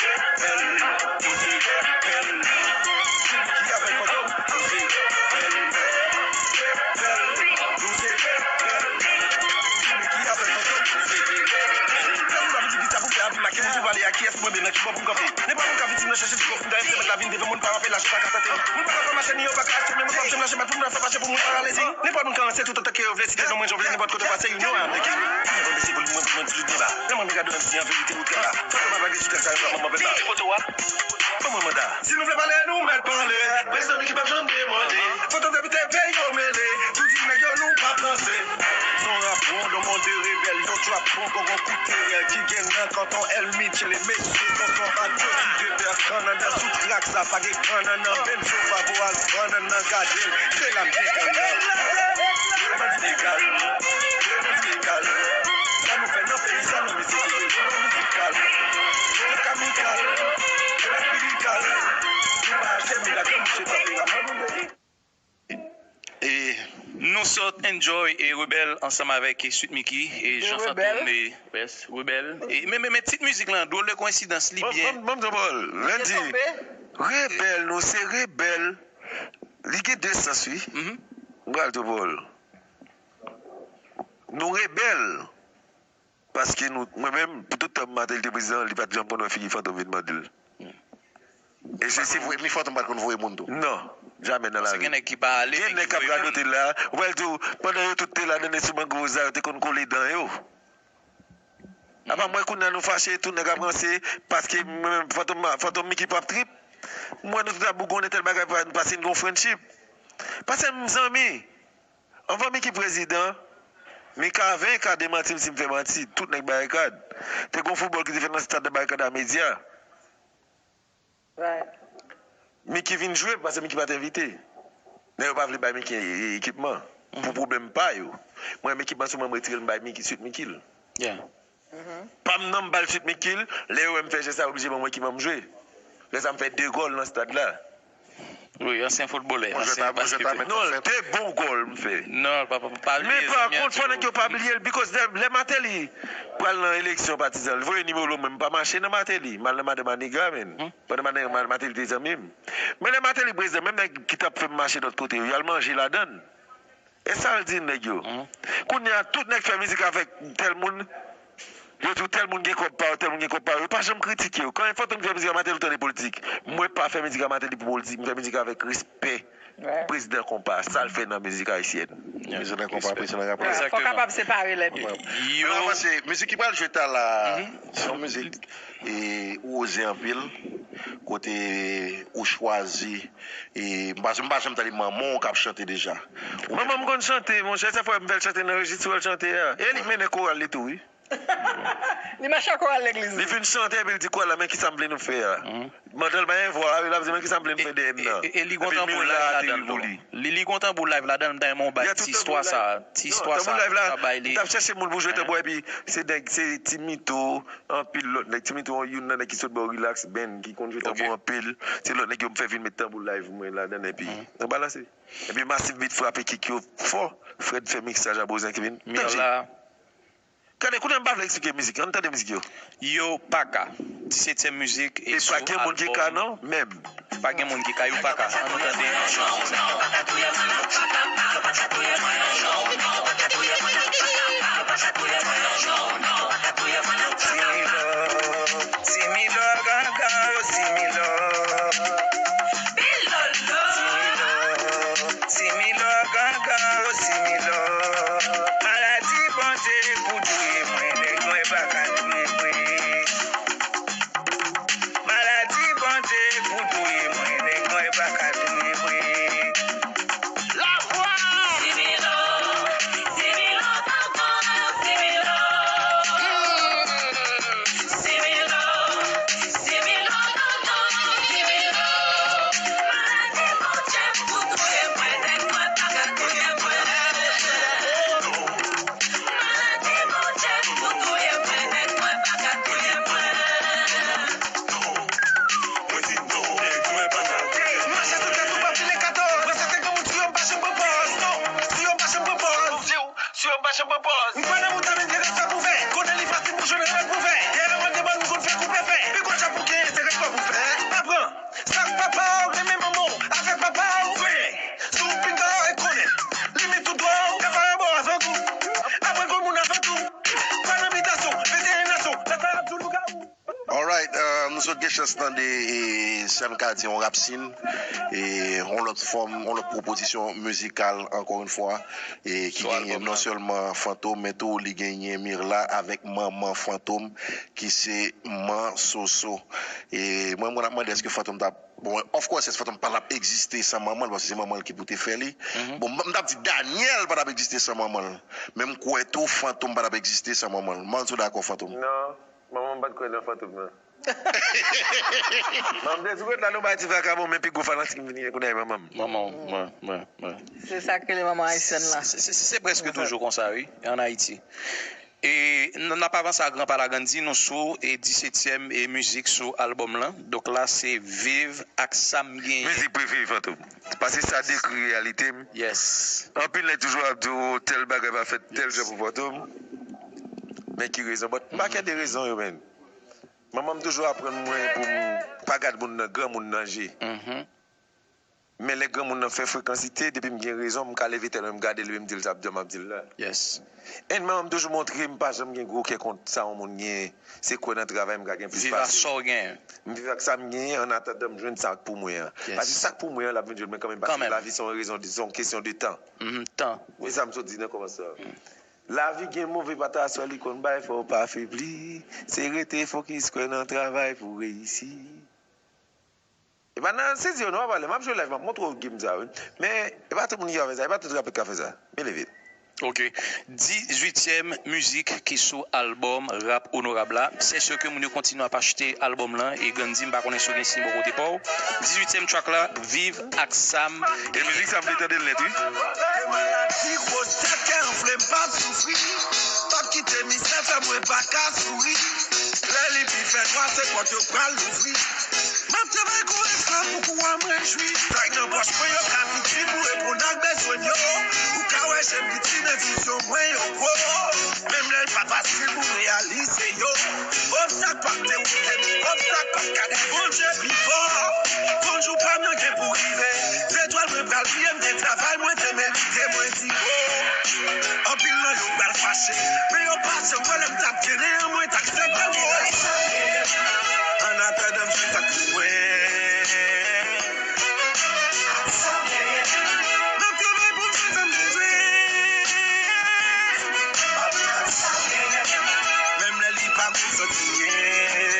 Rebèl, nou se rebèl. Sweet Micky avèk Fantom, nou se rebèl. Rebèl, nou se rebèl. Sweet Micky avèk Fantom, nou se rebèl. Sa nou pa vin di ki sa pou fè a, vin make moun pou pale a, kiyès pou mande, nan ki bò pou m kanpe. Nenpòt moun ka viktim nan chèche ti kòb pou m gaye, fè mèt la vin devan moun pa ranpe lache pa ka tante. Moun pa ka fè mache ni yo pa ka achte, men moun pa ap janm lache bat pou moun ap fè fache pou moun paralize. Nenpòt moun ka ranse tout otan ke yo vle, site non mwen jan w vle, nenpòt kote w pase, you know I'm the king. Mwen mesi pou mwen pou mwen di deba. Lè mwen gade yon ti an verite ou trè la. Fòk mwen pa gen sou tèt sa yo, mwen mwen ba. Ban mwen manda. Si nou vle pale, nou mèt pale. Prezidan nou ki p ap janm demande. Fantom depite peyi yo mele. Tout ti nèg yo nou p ap ranse. Son rap won, don monde rebèl, yon trap bon, gon gon kout terè ki gen nan kanton El Michele, mesye, tonton Badio, ti de pè, kannanan sou trak sa, pa gen kannanan, menm si w pa vo al kannanan, gade l, se la m te kannanan. Yo bandi legal, yo bandi legal, sa nou fè nan peyi sa nan mizik, yo bandi legal, yo kamikal, yo pirikal, nou pa achte mirak nan mouche tanperaman nou mele. E nou sot enjoy e Rebèl ansanm avèk e Sweet Micky e Jean Fantom e yes, Rebèl. E men men men tit mizik lan, Drôle de coïncidence, li byen. Ban m ban m di w pawòl. Lundi, rebèl, nou se rebèl. Li gen de sans wi. M pral di w pawòl. Nou rebèl. Paske nou, mwen menm, pou tout tan Martelly te prezidan, li pa t janm konn wè figi Fantom vin mande l. E se, se vre, ni Fantom pa t konn voye moun tou. Non, jamè nan lavi. Gen nèg ki pa ale, gen nèg k ap radote la. Ou pral di w, pandan yo tout te la nan sou mango woz la, yo te konn kole dan yo. Apa mwen kounye a nou fache, tout nèg ap ranse, paske mwen menm Fantom, Fantom Micky p ap trip. Mwen nou tout ap bougonnen tèl bagay, pa- paske n gon friendship. Paske m zanmi. Anvan Micky prezidan, Mikaven ka demanti m si m fè manti, tout nèg Barikad. Te gon foutbòl ki te fèt nan stad Barikad a Medya. Micky vin jwe, paske Micky pa t envite. Nèg yo pa vle bay Micky e- e- ekipman. Pou pwoblèm pa yo. Mwen menm ekipman sou mwen, m retire l, m bay Micky, Sweet Micky l. Pa m non, m ba l Sweet Micky l, lè yo wè m fè jès sa, yo oblije ban mwen ekipman m jwe. Lè sa m fè de gòl nan stad la. Wi, ansyen foutbolè, ansyen basketè. Non, de bon gòl m fè. Non, pa pa pa Men pa kont, fò nèg yo pa bliye l, because lè, lè Martelly pral nan eleksyon patizan, li voye nimewo l ban mwen, m pa mache nan Martelly, m al nan madanm a nèg la, menn. Pandan madanm a Martelly te zanmi m. Men lè Martelly prezidan, menm nèg ki t ap fè m mache lòt kote yo, y al manje ladan l. E sa l di nèg yo. Kounye a, tout nèg fè mizik avèk tèl moun, yo di w tèl moun gen kòb pa yo, tèl moun gen kòb pa yo. Yo pa janm kritike yo. Kan Fantom fè mizik a Martelly, ou tande politik. Mwen pa fè mizik a Martelly pou politik. M fè mizik avèk respè prezidan konpa, sa l fè nan mizik ayisyèn. Prezidan konpa, prezidan rap. Fò kapab separe lè de. Yo avanse, mizik ki pral jwe tala, se yon mizik e, ou oze anpil, kote ou chwazi, e, m pa, m pa janm tande manman w k ap chante deja. Manman m konn chante, monchè, se fwa m fè l chante nan rejis, ou wè l chante a. E li k mennen koral li tou, wi. Li mache ak koral legliz. Li fin chante epi l di koral la, men kisa m vle nou fè a? Mandan l pa gen vwa, l ap di men kisa m vle nou fè dèyè m nan. E li gon tanbou live ladan l tou. Li li gon tanbou live ladan l, m ta renmen w bay ti istwa sa, ti istwa sa. Tanbou live la, m t ap chèche moun pou jwe tanbou epi se nèg, se Ti Mito, anpil lòt nèg. Ti Mito youn nan nèg ki sot bò Relax Band ki konn jwe tanbou anpil. Se lòt nèg yo m fè vin met tanbou live mwen ladan l epi nou balanse. Epi Massive Beat frape kick yo fò. Fred fè miksaj a Bozen ki vin. Danje. Gade, kounye a m pa vle eksplike mizik yo. Ann tande mizik yo. Yo pa ka. Disetyèm mizik e sou albòm. E pa gen moun ki ka non, menm. Pa gen moun ki ka, yo pa ka. Ann tande. Similò, Similò, gangan, Similò. Similò, Similò, gangan, o Similò. Maladi Bondye pou touye mwen, nèg mwen pa ka touye mwen. Maladi Bondye pou touye mwen, nèg mwen pa ka touye mwen. Lavwa! Similò, Similò, gangan, Similò. Similò, Similò, gangan, Similò. Maladi Bondye pou touye mwen, nèg mwen pa ka touye mwen. Maladi Bondye pou touye mwen, nèg mwen pa ka touye mwen. Mwen di non, nèg mwen pa ka touye mwen. Mache sou tèt ou, pa file kato. Mwen se te granmoun, si yo pa janm pran pòz, non. Si yo pa janm pran pòz. Si yo pa janm pran pòz. M kwè nan mouda, men gen respè pou fè. Konnen li fasil pou jwenn rèv pou fè. Gen rèv an deman, nou konn fè koupe fè. Pi gwo djòb ou genyen, se respè pou fè. Pa pran. Sa k papa w, renmen manman w. Avèk papa w, vre. Si w pinga w, e konnen. Limit ou dwa w. Fè fè yon bò avan kou. Apre granmoun avan tou. Pa nan bitasyon, vete en nasyon. Sa sa ap di w lougawou. Alright, euh, nou sot gen chans tande e, sa m ka di yon rap sin, e yon lòt fòm, yon lòt pwopozisyon mizikal, ankò yon fwa, e ki genyen non sèlman Fantom, men tou li genyen Mirla avèk manman Fantom, ki se Man Soso. E mwen, mwen ap mande èske Fantom t ap, bon, of course, èske Fantom pa t ap egziste san manman l, paske se manman l ki pou te fè li. Bon, m, m t ap di Daniel pa t ap egziste san manman l, men m kwè tou Fantom pa t ap egziste san manman l. M panse w dakò, Fantom. Non. Manman m pa t kwè nan Fantom nan. Manman m te sou kote la, nou bay ti vakabon, men pi gwo fanatik m vin gen kounye a e manman m. Manman w, mwen, mwen, mwen. Se sa k rele manman ayisyèn la. Se, se, se, se prèske toujou konsa, wi, ann Ayiti. E n, n ap avanse a gran pa la grandi, nou sou e disetyèm e mizik sou albòm lan. Donk la, se Viv ak sa m genyen. Mizik prefere Fantom. Paske sa dekri reyalite m. Yes. Anpil nèg toujou ap di w tèl bagay pa fèt tèl jan pou Fantom. Men ki rezon? But, m pa kè de rezon yo, men. Manman m toujou aprann mwen pou m pa gad moun nan, granmoun nan je. Men lè granmoun nan fè frekansite, depi m gen rezon, m ka leve tèt mwen, m gade l, epi m di l sa m ap di l la. Yes. And manman m toujou montre m pa janm gen gwo kè kont sa yon moun genyen. Se kwè nan travay m ka gen plis pase. Viv ak sa w genyen. M viv ak sa m genyen, an atandan m jwenn sa k pou mwen an. Yes. Paske sa k pou mwen an, l ap vin jwenn mwen kanmenm, paske lavi se yon rezon, se yon kesyon de tan. Tan. Men sa m sot di nan kòmansman an. Lavi gen move pata aswè, li konn bay, fò w pa febli. Se rete fokis, kwè nan travay pou w reyisi. E pa nan sezi yo non, pa pale. M ap jwe live, m ap montre w game sa, wi. Men, e pa tout moun ki ka fè sa, e pa tout rapè ki ka fè sa. Byen leve. Ok. Dizuityèm mizik ki sou albòm Rap Onorab la. Se sir ke moun yo kontinye ap achte albòm lan, e Gandhi, m pa konnen si w gen siy bò kote pa w. Dizuityèm track la, Viv ak sa m genyen. E mizik sa m te tande l nèt, wi. Maladi gwo tèt, kè anfle, m p ap soufri. P ap kite mizè fè mwen pa ka souri. Lè li pi fè nwa, se pòt yo pral louvri. M ap travay korèkman pou kou a mwen jwi. Sa k nan pòch mwen yo ka piti pou reponn ak bezwen yo. Ou ka wè je m piti, men vizyon mwen yo gwo. Menm lè l pa fasil pou m reyalize yo. Obstak p ap dewoute m, obstak p ap kale. Bondye pi fò. Konn jou pa m nan gen pou rive. Zetwal mwen pral briye, m gen travay mwen te merite, mwen di o. Anpil nan yo pral fache, men yo pa janm wè lè m t ap gere an mwen t aksepte mò. An atandan m jwenn sa k pou mwen. M ap travay pou m jwenn sa m bezwen. Menm lè li pa konn sa m genyen.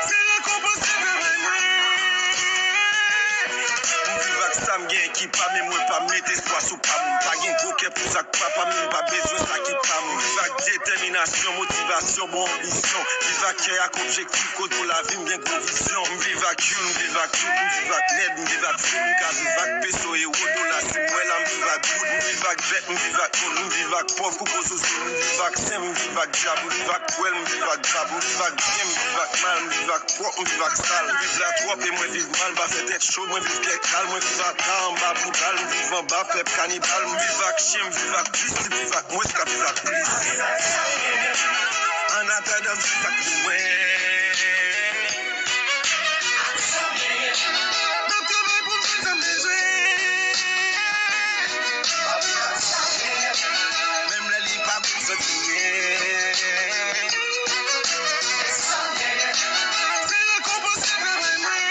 Se rekonpans travay mwen. M viv ak sa m gen ki pa m, men mwen pa mete espwa sou pa m. M pa gen gwo kè pou sa Ak papa m, m pa bezwen sa ki pa m. M viv ak detèminasyon, motivasyon, bon anbisyon. M viv ak kè ak objektif, kote pou lavi m gen gwo vizyon. M viv ak youn, m viv ak tout, m viv ak nèg, m viv ak fout. M ka viv ak peso, ewo, dola, si m wè la, m viv ak goud. M viv ak bèt, m viv ak moun, m viv ak pòv, kou gwo sousou. M viv ak sen, m viv ak dyab, m viv ak pwèl, m viv ak vab, m viv ak byen, m viv ak mal, m viv ak pwòp, m viv ak sal. M viv la twòp e mwen viv mal, pa fè tèt cho, mwen viv kè kal, mwen viv ata anba boudal, m viv anba pèp kanibal, m viv ak chen, m viv ak pis, m viv ak mwens k ap viv ak plis. An atandan m fè sa k pou mwen. M ap travay pou m jwenn sa m bezwen. Menm lè li pa bon santi mwen. Se rekonpanse travay mwen.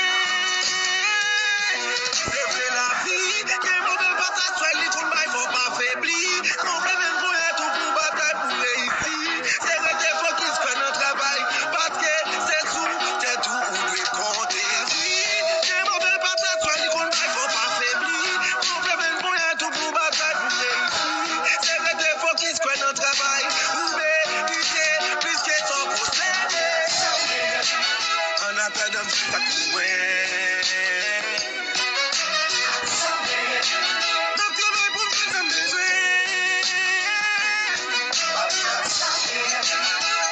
Se vre lavi, gen moman pa ta swè li konn bay fò pa febli. Konfle menm voye tou pou batay pou reyisi. Se rete fokis kwè nan travay, paske se sou tèt ou ou dwe konte. Gen moman pa ta swè li konn bay fò pa febli. Konfle menm voye tou pou batay pou reyisi. Se rete fokis kwè nan travay, ou merite plis ke sa w posede. An atandan m fè sa k pou mwen. M ap travay pou m jwenn sa m bezwen.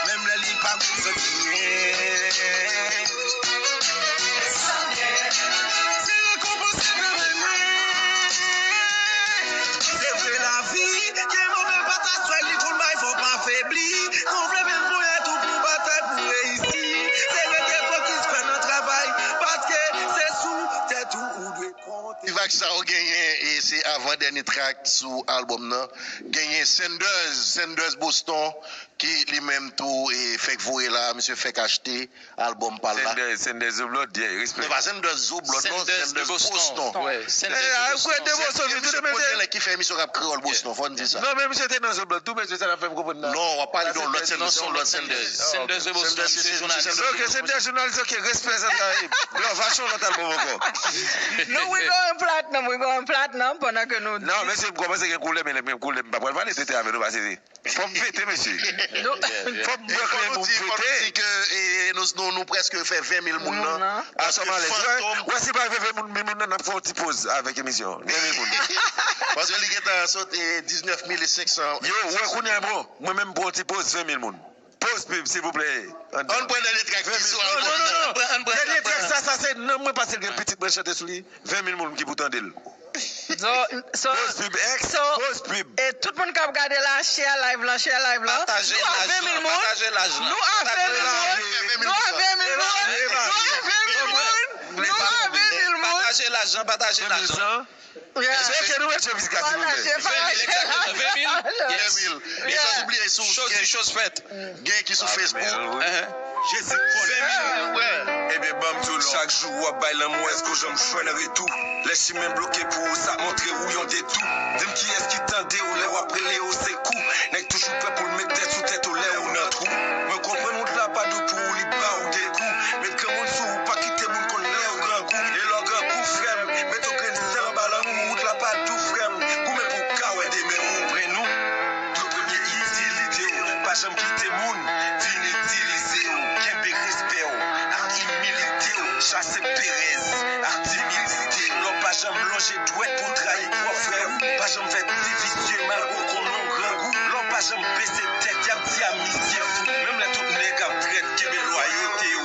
Menm lè li pa bon santi mwen. Se rekonpanse travay mwen. Se vre lavi, gen moman pa ta swè li konn bay fò pa febli. Konfle menm voye tou pou batay pou reyisi. Se rete fokis kwè nan travay, paske se sou tèt ou ou dwe konte. Viv ak sa w genyen, e se avan dènye track sou albòm nan. Genyen Sanders, Sanders Boston, ki li menm tou, e, fèk voye la, misye fèk achte albòm pa l la. Sanders, Sanders Zo Blood, yeah, respè. Non, pa Sanders Zo Blood, non, Sanders Sanders Boston. Boston. Ouais, Sanders Eh, Zo ah, Boston. Kwè de Boston, Se, se misye premye nèg ki fè emisyon k ap kreyòl Boston, fò n di sa. Non, men misye te nan Zo Blood tou, mesye, sa n ap fè m konprann nan. Non, w ap pale de yon lòt Sanders, se yon lòt Sanders. Sanders Zo Boston, Sanders se, se, se jounalis. Ok, Sanders jounalis, ok, respè sa ta ye. Love, achte yon lòt albòm ankò. No, we going platinum, we going platinum, pandan ke nou Non, mesye, m kòmanse gen koulè, men lè m gen koulè, m pa pral pale tete avè nou, paske Fò m pete, mesye. Fò m bwè kleren pou m pete. Fò nou di ke, e, nou, nou, nou prèske fè ven mil moun nan. Moun nan. Asanm alèz. Wè, wè, si pa rive ven mil moun nan, n ap fè yon ti poz avèk emisyon. Ven mil moun. Paske li gentan sot, e, diznèf mil senk san. Yo, wè, kounye a, bon, mwen menm, m pran yon ti poz, ven mil moun. Poz pib, silvouplè. Ann pran dènye trèk ki sou albòm nan. Non, non, non, non. Dènye trèk sa, sa se nanm mwen, paske l gen pitit mwen chante sou li. Ven mil moun ki pou tande l. So, so, Poz pib, ex, so, poz pib. E tout moun k ap gade la, share live lan, share live lan. Pataje laj lan, pataje laj lan. Nou a ven mil moun. Nou a ven mil moun. Nou a ven mil moun. Nou a ven mil moun. Nou a ven mil moun. Pataje laj lan, pataje laj lan. Ok, nou mèt fè mizik la, silvouplè. Pataje, pataje. Ven mil, ven mil. Yes. Ven mil. E sans oubliye sou Chose due, chose faite. Gen ki sou Facebook. Jezi konnen. Ebyen, ban m di w non. Chak jou w ap bay lanmou, èske w janm jwenn retou? Lè chimen bloke pou ou, sa montre ou yon detou. Di m kiyès ki tande w lè w ap rele yo sekou. Nèg toujou prè pou l met tèt sou tèt ou lè ou nan twou. Mwen konprann wout la pa dou pou ou, li ba ou de kou. Met granmoun sou ou, pa kite moun konn lè ou grangou. E lè w grangou, frè m, met yon grenn sèl anba lanmou, wout la pa dou, frè m. Goumen pou w ka wè demen ou. Pre nou. Yo premye itilite w, pa janm kite moun vin itilize w. Kenbe respè w ak imilite w, chase perèz ak timidite. Lè w pa janm lonje dwèt pou w trayi pwòp frè w, pa janm fè ti visye malgre w konnen w grangou. Lè w pa janm bese tèt, y ap di a misye fou. Menm lè tout nèg ap trèt, kenbe lwayote w.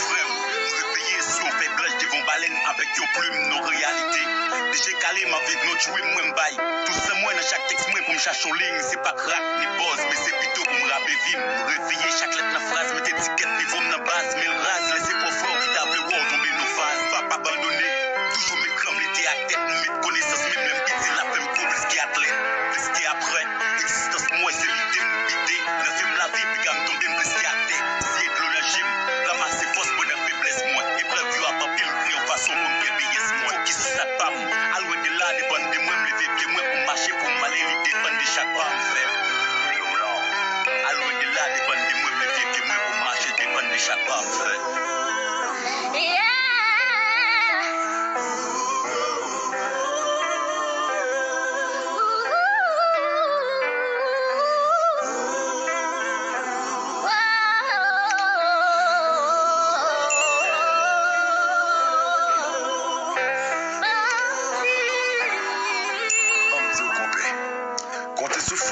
Frè m, m reveye sou yon fèy blanch devan yon balèn avèk yon plim, non reyalite. Deje kale, m ap viv yon dream mwen m bay. Tout san mwen nan chak tèks mwen pou m chache yon liy, se pa k rak ni buzz, men se pito pou m rape vi m. M reveye chak lèt nan fraz, met etikèt nivo m nan baz, men l raz, lè se pwòp frè w ki ta vle wè w tonbe nan faz. Fap abandone, m toujou met kran m lite ak tèt, m met konesans, menm lè m piti, l ap fè m gwo plis ke atlèt. Plis ke aprè, egzistans mwen se lide m bite. Nan fim lavi, piga m tonbe, m blese atè. Siye dlo nan je m, ranmase fòs pandan feblès mwen. Eprèv yo ap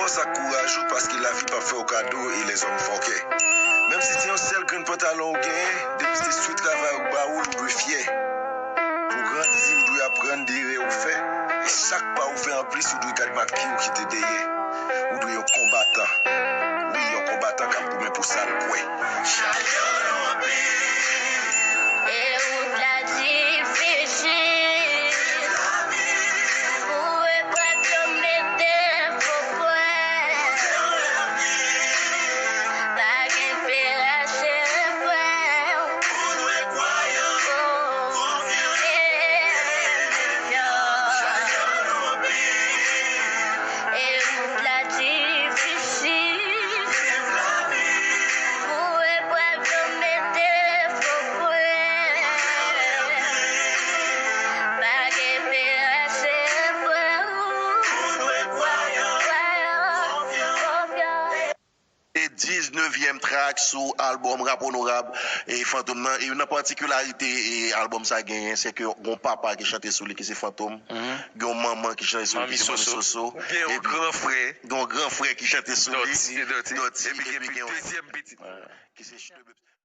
Sa kouraj ou, paske lavi p ap fè w kado e lèzòm fòkè. Menm si se yon sèl grenn pantalon ou genyen, depi se swe travay ou ba ou l, ou dwe fyè. Pou w grandi, ou dwe aprann de erè ou fè. E chak pa ou fè anplis, ou dwe gad mak pye ou kite dèyè. Ou dwe yon konbatan. Wi, yon konbatan k ap goumen pou sa l kwè. Chalè yo anpil. E wout la difisil. Pou eprèv yo mete fo pwen. Pa gen pè rache frè. Ou dwe kwayan, konfyan. Chalè yo anpil. E wout la difisil. Pou eprèv yo mete fo pwen. Pa gen pè rache frè. Ou dwe kwayan, konfyan. E diznevyèm trak sou albòm Rap Onorab e Fantom nan. E youn nan patikilarite e albòm sa genyen, se ke gon papa ki chante sou li, ki se Fantom. Gen yon manman ki chante sou li, ki se Manmi Soso. Gen yon gran frè. Gen yon gran frè ki chante sou li. Dòti. Dòti. Epi gen yon dezyèm pitit ki se Chute Bep.